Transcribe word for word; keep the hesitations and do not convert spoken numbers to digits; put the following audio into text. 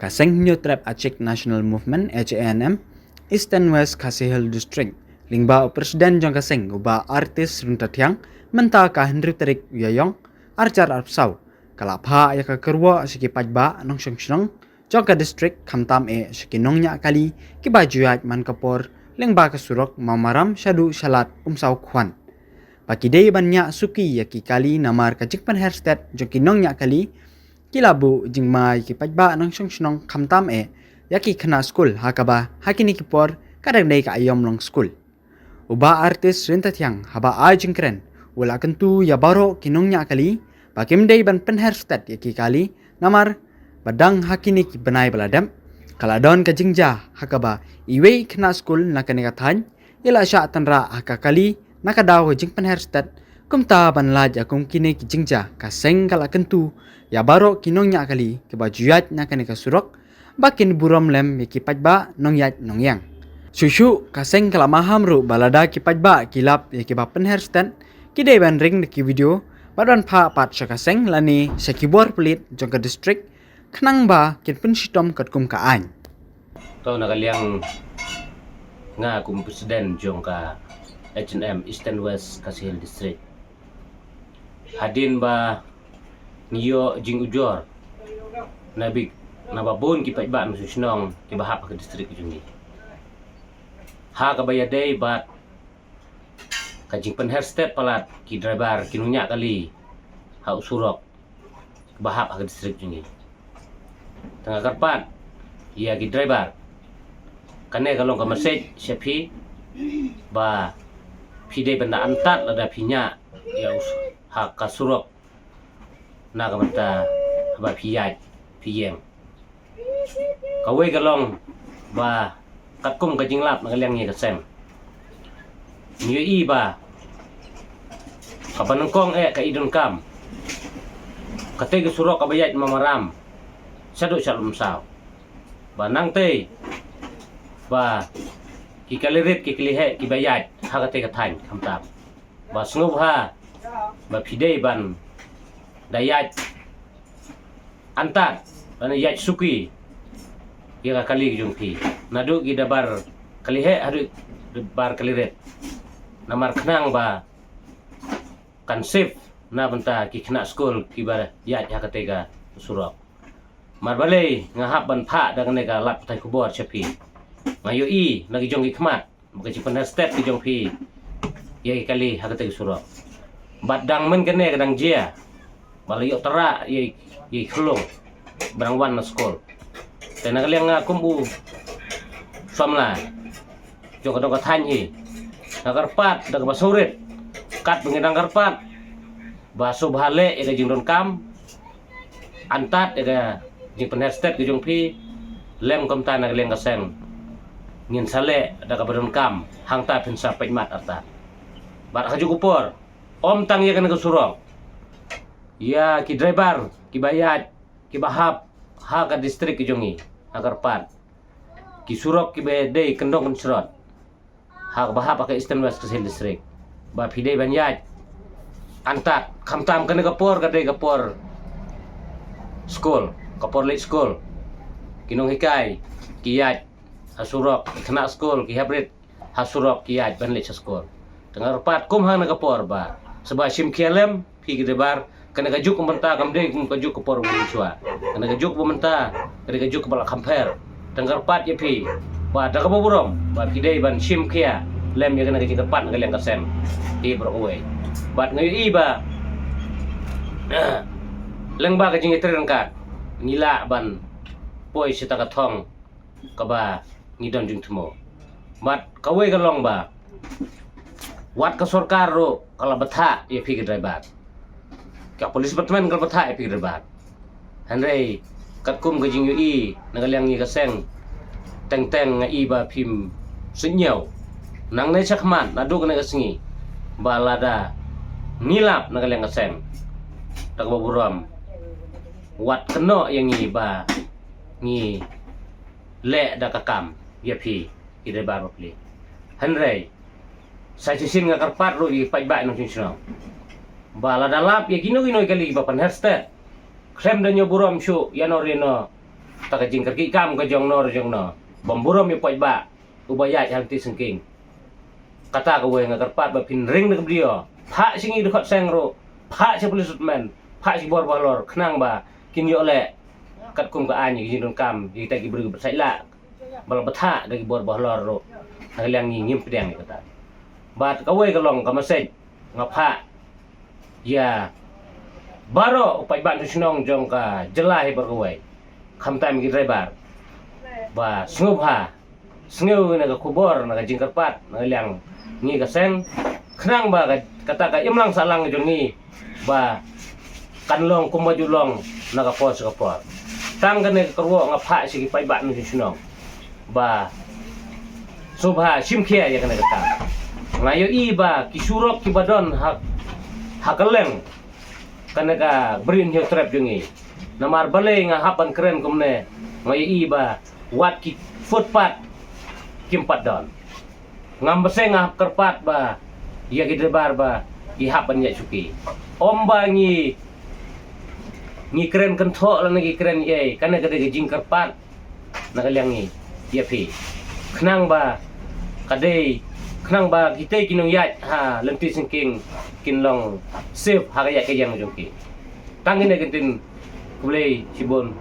Ka seng Hynñiewtrep Achik National Movement, H A N M, Eastern West Khasi Hills District, lyngba u president jong ka seng, u Bah Artist Ryntathiang, mynta ka hynriew tarik u Ïaïong, arhajar arphew saw, ka la phah ïa ka kyrwoh sha ki paidbah nongshong shnong jong ka district, khamtam eh sha ki nongñiah kali kiba ju ïaid man ka por lyngba ka surok Mawmaram shaduh sha Lad Umsawkhwan, ba ki dei ban ñiah suki ïa ki kali namar ka jingpynher stet jong ki nongñiah kali. Ki la buh jingma ïa ki paidbah nongshong shnong, khamtam eh ïa ki khynnah skul, ha kaba ha kine ki por ka dang dei ka aïom long skul. U Bah Artist Ryntathiang, haba ai jingkren, u la kyntu ïa baroh ki nongñiah kali ba kim dei ban pynher stet ïa ki kali, namar ba dang ha kine ki bnai ba la dep ka la don ka jingjia ha kaba iwei i khynnah skul na kane ka thaiñ i la shah tynrah ha ka kali na ka daw ka jingpynher stet. Kumta ban lait ïa kum kine ki jingjia, ka seng ka la kyntu ïa baroh ki nongñiah kali kiba ju ïaid na kane ka surok ba kin burom lem ïa ki paidbah nongïaid nongïeng. Shuh shuh ka seng ka la maham ruh ba lada ki paidbah ki lap ïa kiba pynher stet, ki dei ban ring da ki video bad ban phah pat sha ka seng lane sha ki bor pulit jong ka district, khnang ba kin pynshitom katkum ka aiñ. To, na ka liang nga kum president jong ka H N M Eastern West Khasi Hills District, hadien ba ngi ïoh jingujor na bik na ba bun ki paidbah nongshong shnong kiba hap ha ka district jong ngi, ha kaba ïadei bad ka jingpynher stet palat ki driver ki nongñiah kali ha u surok ba hap ha ka district jong ngi. Te nga kyrpad ïa ki driver, kane ka long ka message sha phi ba phi dei ban da antad lada phi ñiah ïa u s-, ha ka surok na ka bynta ba phi ïaid phi ïeng. Kawei ka long ba katkum ka jinglap na ka liang ïa ka seng, ngi ïohi ba kaba nyngkong eh ka i donkam kata ka surok kaba ïaid Mawmaram shaduh sha Lad Umsaw, ba nangta ba ki kali rit ki kali heh kiba ïaid ha kata ka thaiñ, khamtam ba sngewbha ba phi dei ban da ïaid antad lane ïaid suki ïa ka kali ka jong phi, naduh ki dabar kali heh haduh dabar kali rit, namar khnang ba kan safe na bynta ki khynnah skul kiba ïaid ha kata ka surok. Mar balei nga hap ban phah da kane ka lad pathai khubor sha phi? Nga ïohi na ki jong ki khmat ba ka jingpynher stet ka jong phi ïa ki kali ha kata ka surok. Bad dang mynta kane ka dang jia ba la ïoh tyrah ïa, ïa ki khyllung ba dang wan na skul. Te na ka liang nga kum u samla jong ka dong ka thaiñ hi, nga kyrpad da kaba sngewrit, katba ngi dang kyrpad ba sngewbha leh ïa ka jingdonkam antad ïa ka jingpynher stet ka jong phi, lem kumta na ka liang ka seng ngin sa leh da kaba donkam hangta phin sa peit mat artat. Bad ha kajuh ka por, ym tang ïa kane ka surok, ïa ki driver kiba ïaid kiba hap ha ka district ka jong ngi, nga kyrpad ki surok kiba dei kyndong kynshrot ha kaba hap ha ka Eastern West Khasi Hills District, ba phi dei ban ïaid antad, khamtam kane ka por ka dei ka por skul, ka por leit skul. Ki nonghikai ki ïaid ha surok, ki khynnah skul ki hap rit ha surok ki ïaid ban leit sha skul. Te nga kyrpad kum ha kane ka por ba sngewbha shim khia lem phi ki driver, kane ka juk mynta kam dei kum ka juk ka por ba mynshuwa. Kane ka juk ba mynta ka dei ka juk ba la kham pher. Te nga kyrpad ïa phi ba da kaba burom ba phi dei ban shim khia lem ïa kane ka jingkyrpad na ka liang ka seng, phi baroh kawei. Bad nga ïohi ba lyngba ka jingïatrei ryngkat ngi lah ban poi sha kata ka thong kaba ngi don jingthmu. Bad kawei ka long ba wat ka sorkar ruh ka la bthah ïa phi ki driver, ka police department ka la bthah ïa phi ki driver. Hynrei katkum ka jingïohi na ka liang ïa ka seng, teng teng nga i ba phim sngewthuh nangne shakhmat naduh kane ka sngi, ba lada ngi lap na ka liang ka seng, da kaba burom wat kynnoh ïa ngi ba ngi leh da ka kam ïa phi ki driver bapli. Hynrei sa shisien nga kyrpad ruh ïa ki paidbah nongshong shnong ba lada lap ïa kino kino ki kali ba pynher stet, khlem da ñiew burom shuh ïano ïano Ta ka jingkyrkieh kam ka jong no jong no bym burom ïa u paidbah uba ïaid ha lynti syngkien. Kata kawei nga kyrpad ba phin ring da ka video, phah sha ngi dkhot seng ruh, phah sha police department, phah sha ki bor ba halor, khnang ba kin ïoh leh katkum ka aiñ ïa ki jingdonkam ïa kita ki briew ba sait lah ba la bthah da ki bor ba halor ruh. Ha ka liang ngi ngim pdiang ïa kata. Bad kawei ka long ka message nga phah ïa baroh u paidbah shnong jong ka jylla hi baroh kawei, khamtam ki driver, ba sngewbha sngew na ka khubor, na ka jingkyrpad na ka liang ngi ka seng, khnang ba ka, kata ka imlang sahlang jong ngi ba kan long kumba ju long na ka por sha ka por. Tang kane ka kyrwoh nga phah sha ki paidbah nongshong shnong ba sngewbha shim khia ïa kane ka kam. Nga ïohi ba ki surok kiba don ha, ha kylleng kane ka Bri Hynñiewtrep jong ngi, namar balei nga hap ban kren kumne, nga ïohi ba wat ki footpath kim pat don. Ngam bseng nga hap kyrpad ba ïa ki driver ba ki hap ban ïaid shuki. Ym ba ngi, ngi kren kynthoh lane ngi kren ei, kane ka dei ka jingkyrpad na ka liang ngi ïa phi, khnang ba ka dei, khnang ba kita ki nongïaid ha lynti syngkien kin long safe ha ka ïaid ka ïeng jong ki. Tang kine ki ktien, khublei shibun.